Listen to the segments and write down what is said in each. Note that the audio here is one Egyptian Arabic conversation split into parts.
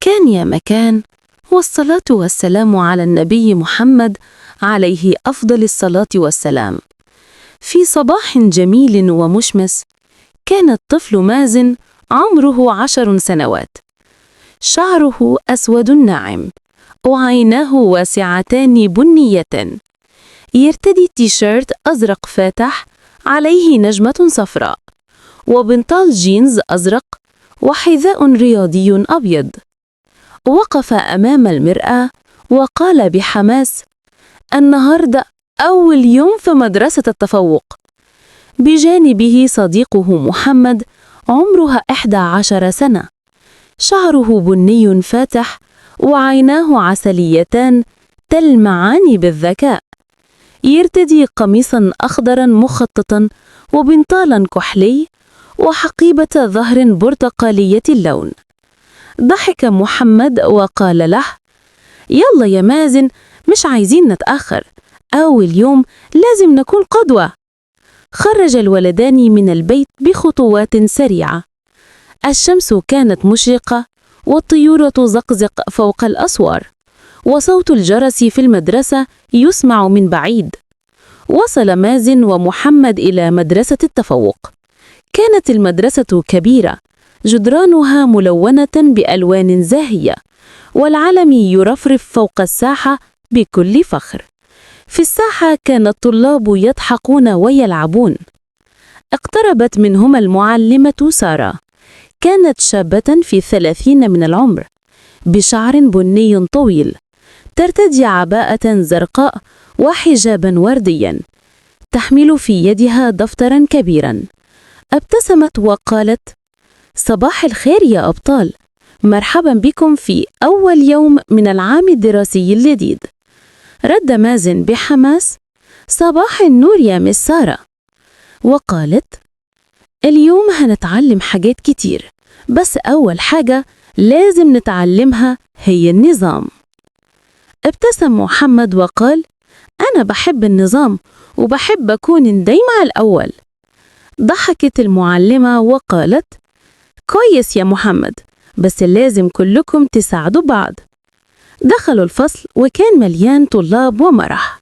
كان يا مكان، والصلاة والسلام على النبي محمد عليه أفضل الصلاة والسلام. في صباح جميل ومشمس، كان الطفل مازن عمره 10 سنوات، شعره أسود ناعم وعيناه واسعتان بنيتان، يرتدي تيشيرت أزرق فاتح عليه نجمة صفراء، وبنطال جينز أزرق، وحذاء رياضي أبيض. وقف أمام المرآة وقال بحماس: "النهاردة أول يوم في مدرسة التفوق". بجانبه صديقه محمد، عمره 11 سنة، شعره بني فاتح وعيناه عسليتان تلمعان بالذكاء، يرتدي قميصا أخضرا مخططا وبنطالا كحلي وحقيبة ظهر برتقالية اللون. ضحك محمد وقال له: "يلا يا مازن، مش عايزين نتأخر، أول يوم لازم نكون قدوة". خرج الولدان من البيت بخطوات سريعة. الشمس كانت مشرقة، والطيور تزقزق فوق الأسوار، وصوت الجرس في المدرسة يسمع من بعيد. وصل مازن ومحمد إلى مدرسة التفوق. كانت المدرسة كبيرة، جدرانها ملونة بألوان زاهية، والعلم يرفرف فوق الساحة بكل فخر. في الساحة كان الطلاب يضحكون ويلعبون. اقتربت منهما المعلمة سارة. كانت شابة في ال30 من العمر، بشعر بني طويل، ترتدي عباءة زرقاء وحجابا ورديا، تحمل في يدها دفترا كبيرا. ابتسمت وقالت: "صباح الخير يا أبطال، مرحبا بكم في أول يوم من العام الدراسي الجديد". رد مازن بحماس: "صباح النور يا Miss سارة". وقالت: "اليوم هنتعلم حاجات كتير، بس أول حاجة لازم نتعلمها هي النظام". ابتسم محمد وقال: "أنا بحب النظام وبحب أكون دايما الأول". ضحكت المعلمة وقالت: "كويس يا محمد، بس لازم كلكم تساعدوا بعض". دخلوا الفصل وكان مليان طلاب ومرح،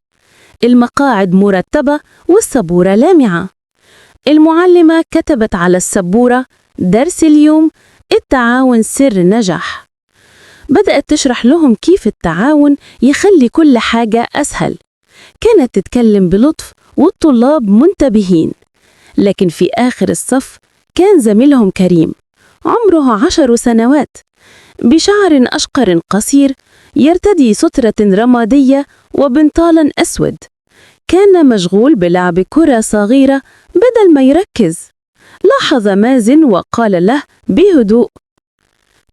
المقاعد مرتبة والسبورة لامعة. المعلمة كتبت على السبورة: "درس اليوم: التعاون سر النجاح". بدأت تشرح لهم كيف التعاون يخلي كل حاجة أسهل. كانت تتكلم بلطف والطلاب منتبهين، لكن في آخر الصف كان زميلهم كريم، عمره 10 سنوات، بشعر أشقر قصير، يرتدي سترة رمادية وبنطالا أسود. كان مشغول بلعب كرة صغيرة بدل ما يركز. لاحظ مازن وقال له بهدوء: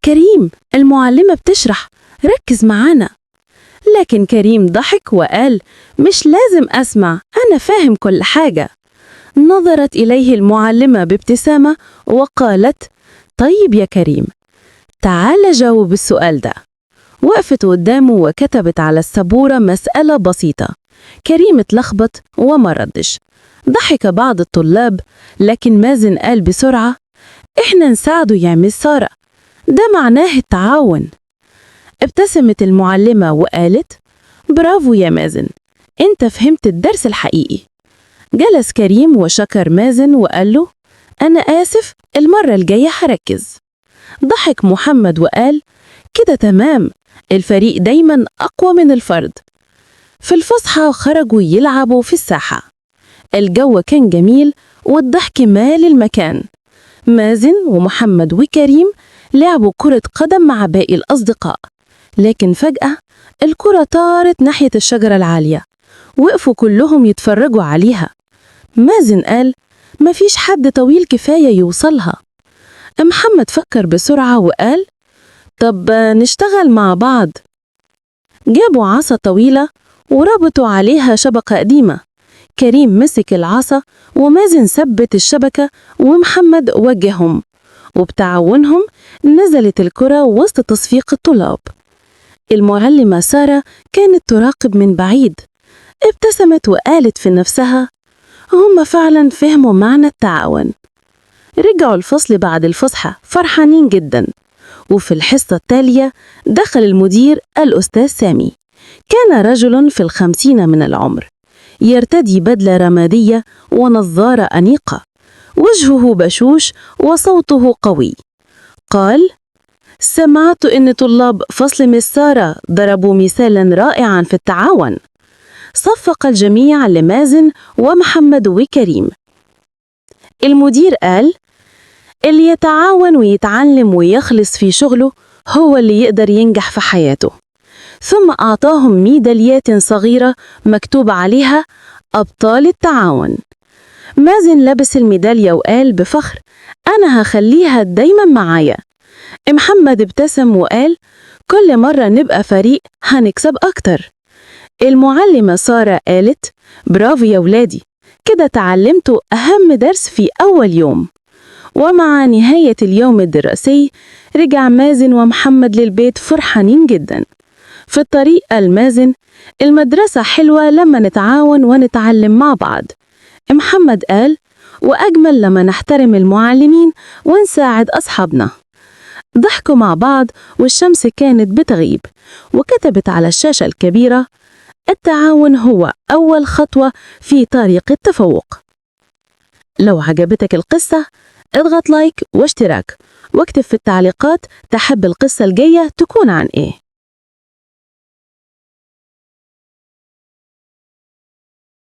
"كريم، المعلمة بتشرح، ركز معانا". لكن كريم ضحك وقال: "مش لازم أسمع، أنا فاهم كل حاجة". نظرت إليه المعلمة بابتسامة وقالت: "طيب يا كريم، تعال جاوب السؤال ده". وقفت قدامه وكتبت على السبورة مسألة بسيطة. كريم اتلخبط وما ردش. ضحك بعض الطلاب، لكن مازن قال بسرعة: "إحنا نساعده يا Miss سارة، ده معناه التعاون". ابتسمت المعلمة وقالت: "برافو يا مازن، انت فهمت الدرس الحقيقي". جلس كريم وشكر مازن وقال له: "أنا آسف، المرة الجاية هركز". ضحك محمد وقال: "كده تمام، الفريق دايما أقوى من الفرد". في الفسحة خرجوا يلعبوا في الساحة. الجو كان جميل والضحك مال المكان. مازن ومحمد وكريم لعبوا كرة قدم مع باقي الأصدقاء، لكن فجأة الكرة طارت ناحية الشجرة العالية. وقفوا كلهم يتفرجوا عليها. مازن قال: "مفيش حد طويل كفاية يوصلها". محمد فكر بسرعة وقال: "طب نشتغل مع بعض". جابوا عصا طويلة وربطوا عليها شبكة قديمة. كريم مسك العصا، ومازن ثبت الشبكة، ومحمد وجههم، وبتعاونهم نزلت الكرة وسط تصفيق الطلاب. المعلمة سارة كانت تراقب من بعيد. ابتسمت وقالت في نفسها: "هم فعلا فهموا معنى التعاون". رجعوا الفصل بعد الفسحة فرحانين جدا. وفي الحصة التالية دخل المدير الأستاذ سامي. كان رجل في 50 من العمر، يرتدي بدلة رمادية ونظارة أنيقة، وجهه بشوش وصوته قوي. قال: سمعت إن طلاب فصل Miss سارة ضربوا مثالا رائعا في التعاون. صفق الجميع لمازن ومحمد وكريم. المدير قال: اللي يتعاون ويتعلم ويخلص في شغله هو اللي يقدر ينجح في حياته. ثم أعطاهم ميداليات صغيرة مكتوب عليها أبطال التعاون. مازن لبس الميدالية وقال بفخر: أنا هخليها دايما معايا. محمد ابتسم وقال: كل مرة نبقى فريق هنكسب أكتر. المعلمة سارة قالت: برافو يا ولادي، كده تعلمتوا أهم درس في أول يوم. ومع نهاية اليوم الدراسي رجع مازن ومحمد للبيت فرحانين جدا. في الطريق قال مازن: المدرسة حلوة لما نتعاون ونتعلم مع بعض. محمد قال: وأجمل لما نحترم المعلمين ونساعد أصحابنا. ضحكوا مع بعض والشمس كانت بتغيب، وكتبت على الشاشة الكبيرة: التعاون هو أول خطوة في طريق التفوق. لو عجبتك القصة اضغط like واشتراك، واكتب في التعليقات تحب القصة الجاية تكون عن ايه.